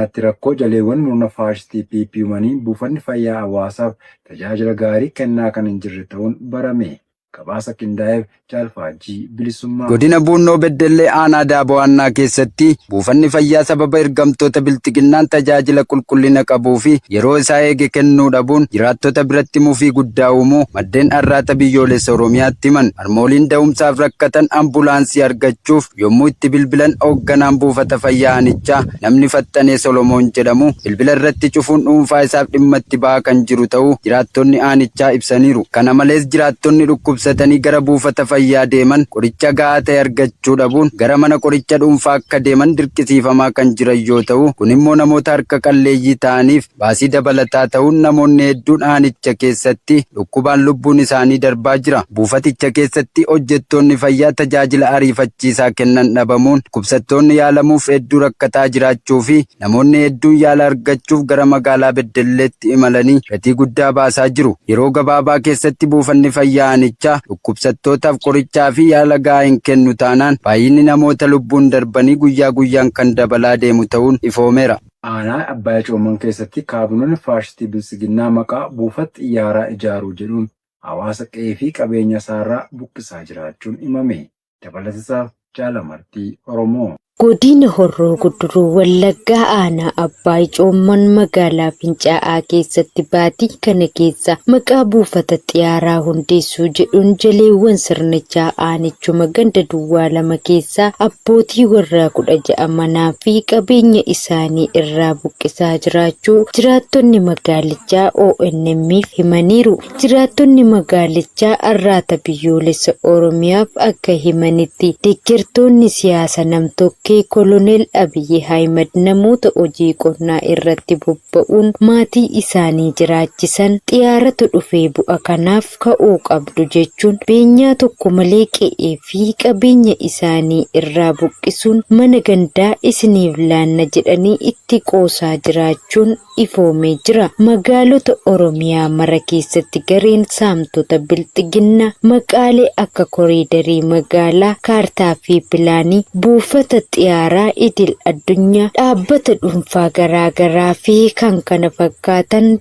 Aanaatti rakkoo jaleewwan murna faashistii PP uumaniin buufanni fayyaa hawaasaaf tajaajila gaarii kennaa kan hin jirre ta'uun barame. Gabaasa qindaa'eef Jaal Faajjii Bilisummaa. Godina Buunnoo Beddellee Aanaa Daabo'aannaa keessatti buufanni fayyaa sababa ergamtoota Bilxiginnaan tajaajila qulqullina qabuu fi yeroo isaa eege kennuu dhabuun jiraattota biratti mufii guddaa uumuu maddeen Arraata Biyyoolessa Oromiyaatti himan. Harmooliin da'umsaaf rakkatan ambulaansii argachuuf yommuu itti bilbilan hoogganaan buufata fayyaa aanichaa namni Faxxanee Solomoon jedhamu bilbila irratti cufuun dhuunfaa isaaf dhimma itti ba'aa kan jiru ta'uu jiraattonni aanichaa ibsaniiru. Kana malees jiraattonni dhukkubsatanii gara buufata fayyaa deeman qoricha gahaa ta'e argachuu dhabuun gara mana qoricha dhuunfaa akka deeman dirqisiifamaa kan jiran yoo ta'u, kun immoo namoota harka qalleeyyii ta'aniif baasii dabalataa ta'uun namoonni hedduun aanicha keessatti dhukkubaan lubbuun isaanii darbaa jira. Buufaticha keessatti hojjettoonni fayyaa tajaajila ariifachiisaa kennan dhabamuun dhukkubsattoonni yaalamuuf hedduu rakkataa jiraachuu fi namoonni hedduun yaala argachuuf gara magaalaa Beddelleetti imalanii gatii guddaa baasaa jiru. Yeroo gabaabaa keessatti buufanni fayyaa aanichaa dhukkubsattootaaf qorichaa fi yaala gahaa hin kennu taanaan baay'inni namoota lubbuun darbanii guyyaa guyyaan kan dabalaa deemu ta'uun ifoomeera. Aanaa Abbaaya Coomman keessatti kaabinoonni faashistii Biltsiginnaa maqaa buufata xiyyaaraa ijaaruu jedhuun hawaasa qe'ee fi qabeenya isaarraa buqqisaa jiraachuun himame. Dabalatasaaf Jaal Amartii Oromoo. Godina Horroo Guduruu Wallaggaa Aanaa Abbaay Coomman magaalaa Fincaa'aa keessatti baatii kana keessa maqaa buufata xiyyaaraa hundeessuu jedhuun jaleewwan sirnichaa aanichuma ganda duwwaa 2 keessaa abbootii warraa 16 manaa fi qabeenya isaanii irraa buqqisaa jiraachuu jiraattonni magaalichaa ONM'f himaniiru. Jiraattonni magaalichaa Arraata Biyyoolessa Oromiyaaf akka himanitti, deggertoonni siyaasa nam-tokkee Koloneel Abiy Ahimad namoota hojii qonnaa irratti bobba'uun maatii isaanii jiraachisan xiyaaratu dhufee bu'a kanaaf ka'uu qabdu jechuun beenyaa tokko malee qe'ee fi qabeenya isaanii irraa buqqisuun mana gandaa isiniif laanna jedhanii itti qoosaa jiraachuun ifoomee jira. Magaalota Oromiyaa mara keessatti gareen saamtota Bilxiginnaa maqaalee akka koriidarii magaalaa, kaartaa fi pilaanii, buufata xiyaaraa idil addunyaa, dhaabbata dhuunfaa garaa garaa fi kkf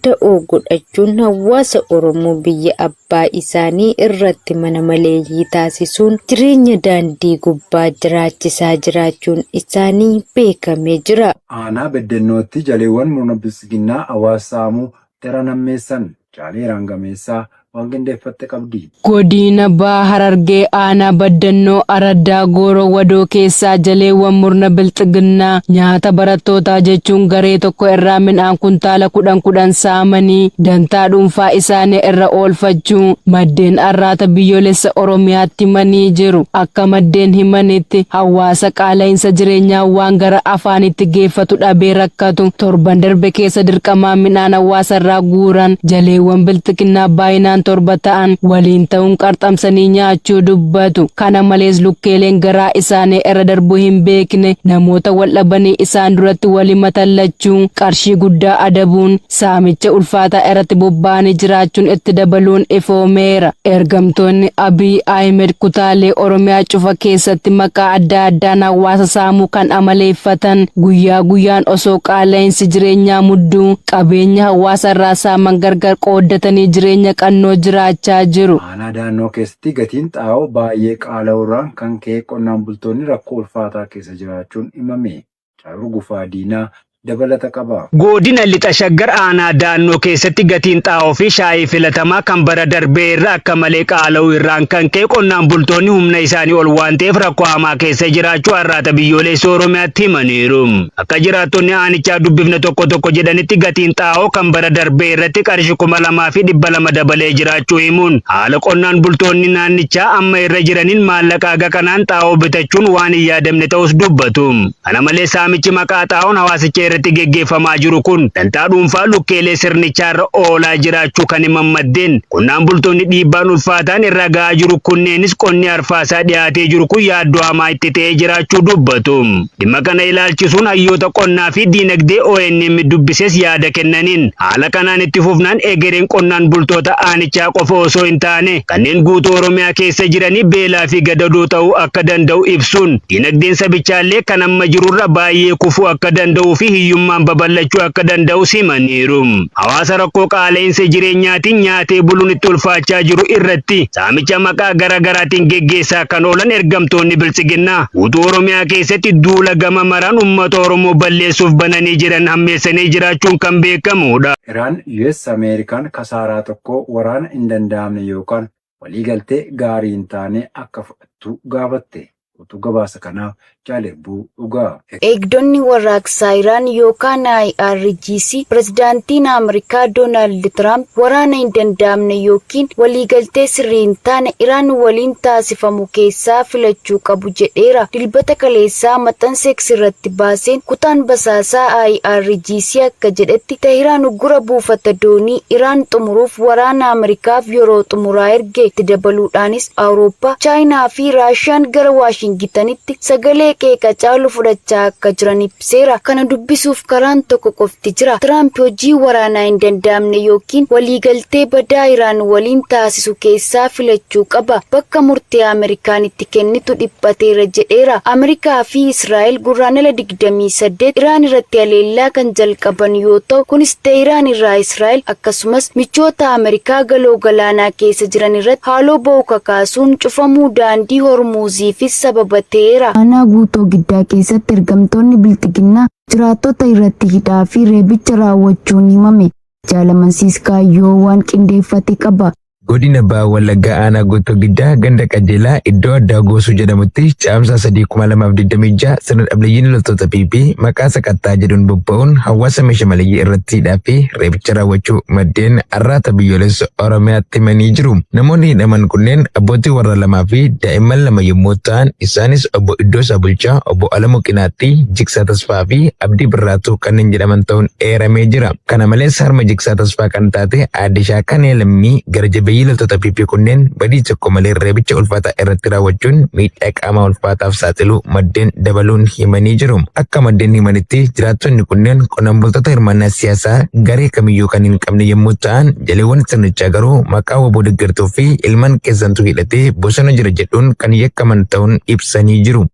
da'oo godhachuun hawaasa Oromoo biyya abbaa isaanii irratti mana maleeyyii taasisuun jireenya daandii gubbaa jiraachisaa jiraachuun isaanii beekamee jira. Aanaa Beddennootti jaleewwan murna Biltsiginnaa hawaasa saamuu daran hammeessan. Jaaleeraan Gameessaa waan qindeeffatte qabdi. Godiina Baha Harargee Aanaa Baddannoo Araddaa Gooroo Wadoo keessaa jaleewwan murna Bilxiginnaa nyaata barattootaa jechuun garee tokko irraa midhaan kuntaala 10 10 saamanii dantaa dhuunfaa isaanii irra oolfachuu maddeen Arraata Biyyoolessa Oromiyaatti himanii jiru. Akka maddeen himanitti, hawaasa qaala'insa jireenyaan waan gara afaaniitti geeffatu dhabee rakkatu torban darbe keessa dirqamaan midhaan hawaasa irraa guuran jaleewwan Bilxiginnaa baay'inaan 7 ta'an waliin ta'uun qarxamsanii nyaachuu dubbatu. Kana malees lukkeeleen garaa isaanii irra darbuu hin beekne namoota wal dhabanii isaan duratti wal himatan lachuu qarshii guddaa adabuun saamicha ulfaataa irratti bobba'anii jiraachuun itti dabaluun ifoomeera. Ergamtoonni Abiy Ahimed kutaalee Oromiyaa cufa keessatti maqaa adda addaan hawaasa saamuu kan amaleeffatan guyyaa guyyaan osoo qaala'insi jireenyaa mudduu qabeenya hawaasa irraa saaman gargar qooddatanii jireenya qannoo jiraachaa jiru. Aanaa Daannoo keessatti gatiin xaa'oo baay'ee qaala'uurraan kan ka'e qonnaan bultoonni rakkoo ulfaataa keessa jiraachuun himame. Caaruu Gufaa Diinaa dabalata qaba. Godina Lixa Shaggar Aanaa Daannoo keessatti gatiin xaa'oo fi shaayii filatamaa kan bara darbee irra akka malee qaala'uu irraan kan ka'e qonnaan bultoonni humna isaanii ol waan ta'eef rakkoo hamaa keessa jiraachuu Arraata Biyyoolessa Oromiyaatti himaniiru. Akka jiraattonni aanichaa dubbifne tokko tokko jedhanitti gatiin xaa'oo kan bara darbee irratti qarshi 2200 dabalee jiraachuu himuun haala qonnaan bultoonni naannichaa amma irra jiraniin maallaqa haga kanaan xaa'oo bitachuun waan hin yaadamne ta'us dubbatu. Kana malees saamichi maqaa xaa'oon hawaasicha irratti geggeeffamaa jiru kun dantaa dhuunfaa lukkeelee sirnichaa irra oolaa jiraachuu kan himan maddeen, qonnaan bultoonni dhiibbaan ulfaataan irra ga'aa jiru kunneenis qonni arfaasaa dhiyaatee jiru kun yaaddoo hamaa itti ta'ee jiraachuu dubbatu. Dhimma kana ilaalchisuun hayyoota qonnaa fi diinagdee ONM dubbises yaada kennaniin, haala kanaan itti fufnaan egereen qonnaan bultoota aanichaa qofa osoo hin taane kanneen guutuu Oromiyaa keessa jiranii beelaa fi gadadoo ta'uu akka danda'u ibsuun, Dinagdeen sabichaallee kan amma jirurra baay'ee kufuu akka danda'uu fi hiyyummaan babal'achuu akka danda'us himaniiru. Hawaasa rakkoo qaala'insa jireenyaatiin nyaatee buluun itti ulfaachaa jiru irratti saamicha maqaa gara garaatiin geggeessaa kan oolan ergamtoonni Biltsiginnaa guutuu Oromiyaa keessatti duula gama maraan uummata Oromoo balleessuuf bananii jiran hammeessanii jiraachuun kan beekamudha. Iraan US Ameerikaan kasaaraa tokko waraana hin danda'amne yookaan waliigaltee gaarii hin taane akka fudhattu gaafatte. Utuu gabaasa kanaa Jaalerbuu Dhugaa. Eegdonni Warraaqsaa Iraan yookaan IRGC pirezidaantiin Ameerikaa Doonaald Tiraamp waraana hin danda'amne yookiin waliigaltee sirrii hin taane Iraan waliin taasifamu keessaa filachuu qabu jedheera. Dilbata kaleessaa maxxansa X irratti baaseen kutaan basaasaa IRGC akka jedhetti, Teheraan uggura buufata doonii Iraan xumuruuf waraana Ameerikaaf yeroo xumuraa erge. Itti dabaluudhaanis Awurooppaa, Chaayinaa fi Raashiyaan gara Waashingitanitti sagalee qeeqa caalu fudhachaa akka jiran ibseera. Kana dubbisuuf karaan tokko qofti jira. Tiraamp hojii waraanaa hin danda'amne yookiin waliigaltee badaa Iraan waliin taasisu keessaa filachuu qaba. Bakka murtee Ameerikaan itti kennitu dhiphateera jedheera. Ameerikaa fi Israa'el Gurraandhala 28 Iraan irratti haleellaa kan jalqaban yoo ta'u, kunis Teheraan irraa Israa'el akkasumas michoota Ameerikaa galoo galaanaa keessa jiran irratti haaloo ba'uu kakaasuun cufamuu daandii Hormuuziifis sababa ta'eera. Aanaa Guutoo Giddaa keessatti ergamtoonni Bilxiginnaa jiraattota irratti hidhaa fi reebicha raawwachuun himame. Jaal Amansiis Kaayyoo waan qindeeffate qaba. Godina Baha Wallaggaa Aanaa Guuttoo Giddaa ganda Qajeelaa iddoo addaa Goosuu jedhamutti Caamsaa 3, 2026 sirna dhableeyyiin loltoota PP maqaa sakattaa jedhuun bobba'uun hawaasa meesha maleeyyii irratti hidhaa fi reebicha raawwachuu maddeen Arraata Biyyoolessa Oromiyaatti himanii jiru. Namoonni hidhaman kunneen abbootii warraa lamaa fi daa'imman lama yommuu ta'an isaanis obbo Iddoosaa Bulchaa, obbo Alamuu Qinaaxxii, Jigsaa Tasfaa fi Abdii Birraatuu kanneen jedhaman ta'uun eeramee jira. Kana malees harma Jigsaa Tasfaa kan taate aadde Shaakanee Lammii gara jabeeyyii loltoota PP kunneen badii tokko malee reebicha ulfaataa irratti raawwachuun miidhaa qaamaa ulfaataaf saaxiluu maddeen dabaluun himanii jiru. Akka maddeen himanitti jiraattonni kunneen qonnaan bultoota hirmaannaa siyaasaa garee kamiyyuu kan hin qabne yommuu ta'an jaleewwan sirnichaa garuu maqaa wbo deggertuu fi ilmaan keessantu hidhatee bosona jira jedhuun kan yakkaman ta'uun ibsanii jiru.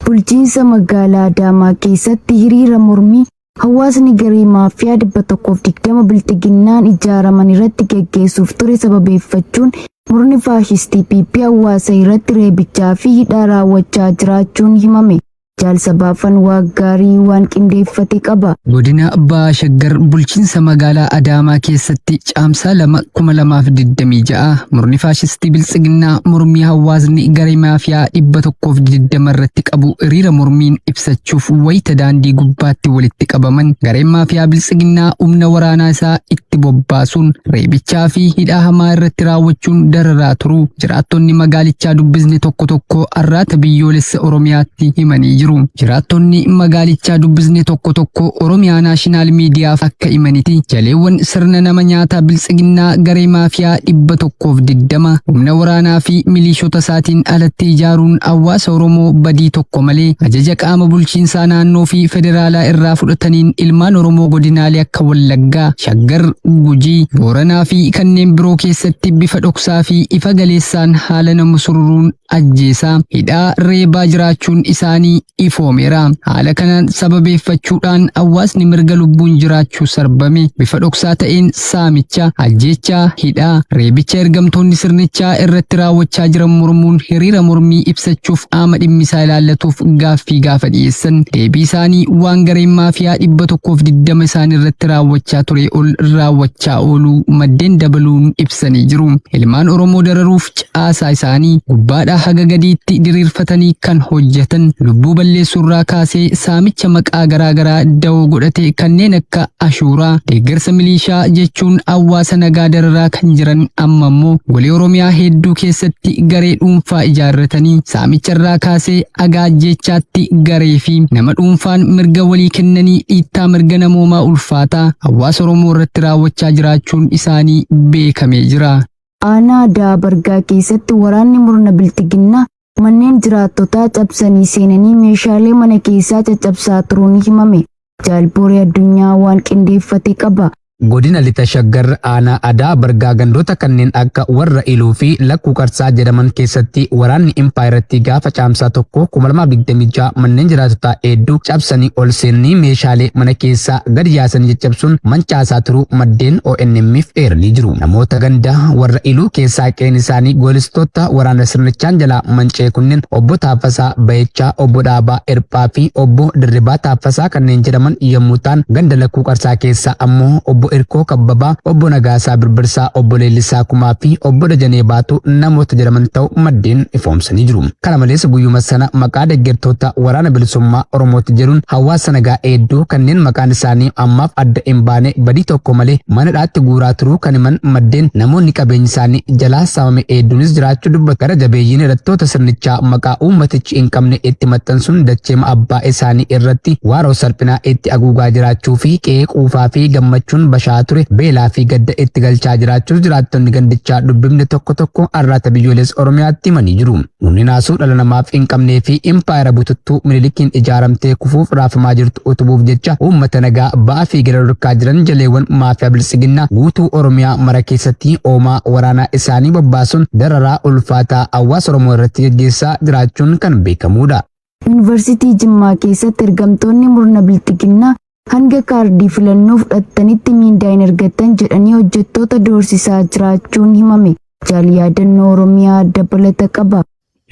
Bulchiinsa magaalaa Adaamaa keessatti hiriira mormii hawaasni garee maafiyaa 120 bilxiginnaan ijaaraman irratti geggeessuuf ture sababeeffachuun murni faashistii PP hawaasa irratti reebichaa fi hidhaa raawwachaa jiraachuun himame. Jaal Sabaafan Waaqgaarii waan qindeeffate qaba. Godina Baha Shaggar bulchiinsa magaalaa Adaamaa keessatti Caamsaa 2, 2026 murni faashistii Biltsiginnaa mormii hawaasni garee maafiyaa 120 irratti qabu hiriira mormiin ibsachuuf wayita daandii gubbaatti walitti qabaman gareen maafiyaa Biltsiginnaa humna waraanaa isaa itti bobbaasuun reebichaa fi hidhaa hamaa irratti raawwachuun dararaa turuu jiraattonni magaalichaa dubbisne tokko tokko Arraata Biyyoolessa Oromiyaatti himanii jiru. Jiraattonni magaalichaa dubbisne tokko tokko Oromiyaa Naashinaal Miidiyaaf akka himanitti jaleewwan sirna nama nyaataa Biltsiginnaa garee maafiyaa 120 humna waraanaa fi miliishota isaatiin alatti ijaaruun hawaasa Oromoo badii tokko malee ajaja qaama bulchiinsaa naannoo fi federaalaa irraa fudhataniin ilmaan Oromoo godinaalee akka Wallaggaa, Shaggar, Gujii, Booranaa fi kanneen biroo keessatti bifa dhoksaa fi ifa galeessaan haala nama sururuun ajjeesaa, hidhaa, reebaa jiraachuun isaanii ifoomeera. Haala kana sababeeffachuudhaan hawaasni mirga lubbuun jiraachuu sarbame bifa dhoksaa ta'een saamicha, ajjeechaa, hidhaa, reebicha ergamtoonni sirnichaa irratti raawwachaa jiran mormuun hiriira mormii ibsachuuf qaama dhimmi isaa ilaallatuuf gaaffii gaafa dhiyeessan deebii isaanii waan gareen maafiyaa 120 isaan irratti raawwachaa ture ol raawwachaa ooluu maddeen dabaluun ibsanii jiru. Ilmaan Oromoo dararuuf caasaa isaanii gubbaadhaa haga gadiitti diriirfatanii kan hojjetan lubbuu balleessuurraa kaasee saamicha maqaa garaa garaa dawoo godhate kanneen akka ashuuraa, deeggarsa miliishaa jechuun hawaasa nagaa dararaa kan jiran amma immoo golee Oromiyaa hedduu keessatti garee dhuunfaa ijaarratanii saamicharraa kaasee haga ajjeechaatti garee fi nama dhuunfaan mirga walii kennanii dhiittaa mirga namoomaa ulfaataa hawaasa Oromoo irratti raawwachaa jiraachuun isaanii beekamee jira. Aanaa Ada'aa Bargaa keessatti waraanni murna Bilxiginnaa manneen jiraattotaa cabsanii seenanii meeshaalee mana keessaa caccabsaa turuun himame. Jaal Booree Addunyaa waan qindeeffate qaba. Godina Lixa Shaggar aanaa Adaa Bargaa gandoota kanneen akka Warra Iluu fi Lakkuu Qarsaa jedhaman keessatti waraanni impaayiratti gaafa Caamsaa 1, 2026 manneen jiraatotaa hedduu cabsanii ol seenanii meeshaalee mana keessaa gadi yaasanii caccabsuun mancaasaa turuu maddeen ONM'if eeranii jiru. Namoota ganda Warra Iluu keessaa qe'een isaanii goolistoota waraana sirnichaan jalaa manca'e kunneen Obbo Taaffasaa Bayechaa, Obbo Dhaabaa Erphaa fi Obbo Dirribaa Taaffasaa kanneen jedhaman yommuu ta'an, ganda Lakkuu Qarsaa keessaa ammoo Obbo Irkoo Kabbabaa, Obbo Nagaasaa Birbirsaa, Obbo Leellisaa Kumaa fi Obbo Dajanee Baatuu namoota jedhaman ta'uu maddeen ifoomsanii jiru. Kana malees, guyyuma sana maqaa deeggartoota Waraana Bilisummaa Oromooti jedhuun hawaasa nagaa hedduu kanneen maqaan isaanii ammaaf adda hin baane badii tokko malee mana hidhaatti guuraa turuu kan himan maddeen, namoonni qabeenyi isaanii jalaa saamame hedduunis jiraachuu dubbatu. Gara jabeeyyiin hidhattoota sirnichaa maqaa uummatichi hin qabne itti maxxansuun dacheema abbaa isaanii irratti waaroo salphinaa itti haguugaa jiraachuu fi qe'ee quufaa fi gammachuun bashaa ture beelaa fi gadda itti galchaa jiraachuus jiraattonni gandichaa dubbifne tokko tokko Arraata Biyyoolessa Oromiyaatti himanii jiru. Humni naasuu dhala namaaf hin qabnee fi impaayera bututtuu Minilikiin ijaaramtee kufuuf raafamaa jirtu utubuuf jecha uummata nagaa ba'aa fi gala dhorkaa jiran jaleewwan maafiyaa Biltsiginnaa guutuu Oromiyaa mara keessatti hoomaa waraanaa isaanii bobbaasuun dararaa ulfaataa hawaasa Oromoo irratti gaggeessaa jiraachuun kan beekamudha. Yuunivarsiitii Jimmaa keessatti ergamtoonni murna Bilxiginnaa hanga kaardii filannoo fudhattanitti miindaa hin argattan jedhanii hojjettoota doorsisaa jiraachuun himame. Jaal Yaadannoo Oromiyaa dabalata qaba.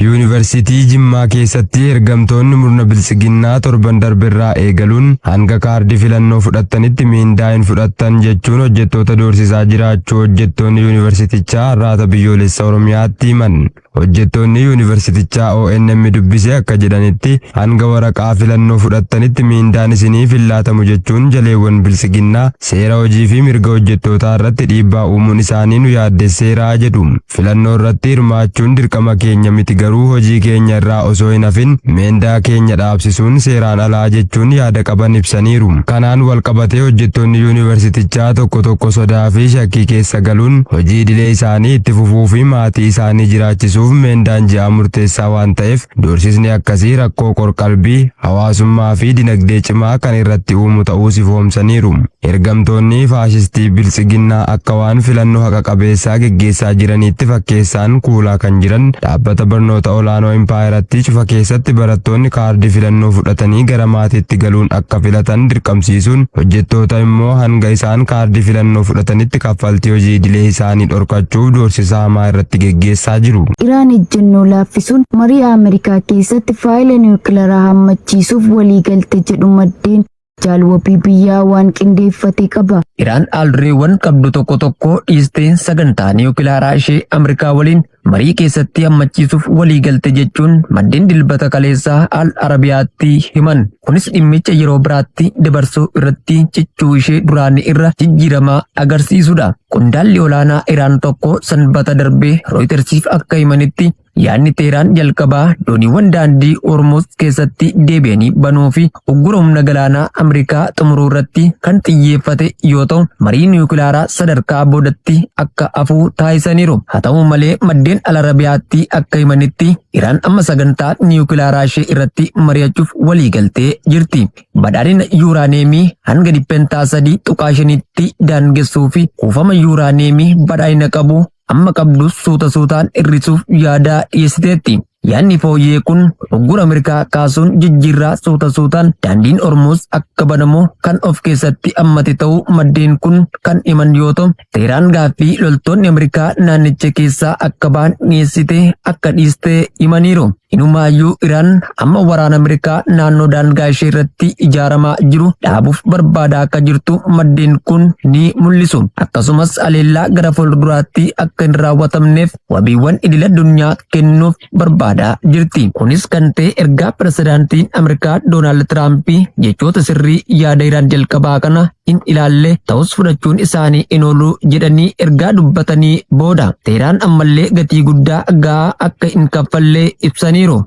Yuunivarsiitii Jimmaa keessatti ergamtoonni murna Biltsiginnaa torban darberraa eegaluun hanga kaardii filannoo fudhattanitti miindaa hin fudhattan jechuun hojjettoota doorsisaa jiraachuu hojjettoonni yuunivarsiitichaa Arraata Biyyoolessa Oromiyaatti himan. Hojjettoonni yuunivarsiitichaa ONM dubbisee akka jedhanitti, hanga waraqaa filannoo fudhattanitti miindaan isiniif hin laatamu jechuun jaleewwan Biltsiginnaa seera hojii fi mirga hojjettootaa irratti dhiibbaa uumuun isaanii nu yaaddesseeraa jedhu. Filannoo irratti hirmaachuun dirqama keenya miti, garuu hojii keenya irraa osoo hin hafin meendaa keenya dhaabsisuun seeraan alaa jechuun yaada qaban ibsaniiru. Kanaan wal qabatee hojjettoonni yuunivarsiitichaa tokko tokko sodaa fi shakkii keessa galuun hojii idilee isaanii itti fufuu fi maatii isaanii jiraachisuuf meendaan ji'aa murteessaa waan ta'eef, doorsisni akkasii rakkoo qorqalbii, hawaasummaa fi dinagdee cimaa kan irratti uumu ta'uu ifoomsaniiru. Ergamtoonni faashistii Biltsiginnaa akka waan filannoo haqa qabeessaa geggeessaa jiraniitti fakkeessaan kuulaa kan jiran dhaabbata barnoota olaanoo impaayeratti cufa keessatti barattoonni kaardii filannoo fudhatanii gara maatiitti galuun akka filatan dirqamsiisuun, hojjettoota immoo hanga isaan kaardii filannoo fudhatanitti kaffaltii hojii idilee isaanii dhorkachuuf doorsisa hamaa irratti geggeessaa jiru. Iraan ejjennoo laaffisuun marii Ameerikaa keessatti faayila niwukilaraa hammachiisuuf waliigalte jedhu maddeen. Jaalwabii biyyaa waan qindeeffate qaba. Iraan haaldureewwan qabdu tokko tokko dhiistee sagantaa niwukilaaraa ishee Ameerikaa waliin marii keessatti hammachiisuuf waliigalte jechuun maddeen Dilbata kaleessaa Al Arabiyaatti himan. Kunis dhimmicha yeroo biraatti dabarsuu irratti cichuu ishee duraanii irra jijjiiramaa agarsiisudha. Qondaalli olaanaa Iraan tokko Sanbata darbee Rooyitersiif akka himanitti, yaadni Teeraan jalqabaa dooniiwwan daandii Hormuz keessatti deebi'anii banuu fi uggura humna galaanaa Ameerikaa xumuruu irratti kan xiyyeeffate yoo ta'u, marii niwukilaaraa sadarkaa boodatti akka hafuu taasisaniiru. Haa ta'u malee, maddeen Al Arabiyaatti akka himanitti, Iraan amma sagantaa niwukilaaraa ishee irratti mari'achuuf waliigaltee jirti. Badhaadhina yuuraaneemii hanga 3.5%tti daangessuu fi kuufama yuuraaneemii badhaadhina qabu amma qabdu suuta suutaan hir'isuuf yaada dhiyeessiteetti. Yaadni fooyyee kun uggura Ameerikaa kaasuun jijjiirraa suuta suutaan daandiin Hormuz akka banamu kan of keessatti hammate ta'uu maddeen kun kan himan yoo ta'u, Teeraan gaaffii loltoonni Ameerikaa naannicha keessaa akka ba'an dhiyeessite akka dhiiste himaniiru. Inumaayyuu Iraan amma waraana Ameerikaa naannoo daangaa ishee irratti ijaaramaa jiru dhaabuuf barbaadaa akka jirtu maddeen kun ni mul'isu. Akkasumas haleellaa gara fuulduraatti akka hin raawwatamneef wabiiwwan idil addunyaa kennuuf barbaadaa jirti. Kunis kan ta'e ergaa pirezidaantiin Ameerikaa Doonaald Tiraamp jechoota sirrii yaada Iraan jalqabaa kana hin ilaalle ta'us fudhachuun isaanii hin oolu jedhanii ergaa dubbatanii booda. Teeraan ammallee gatii guddaa gahaa akka hin kaffallee ibsaniiru.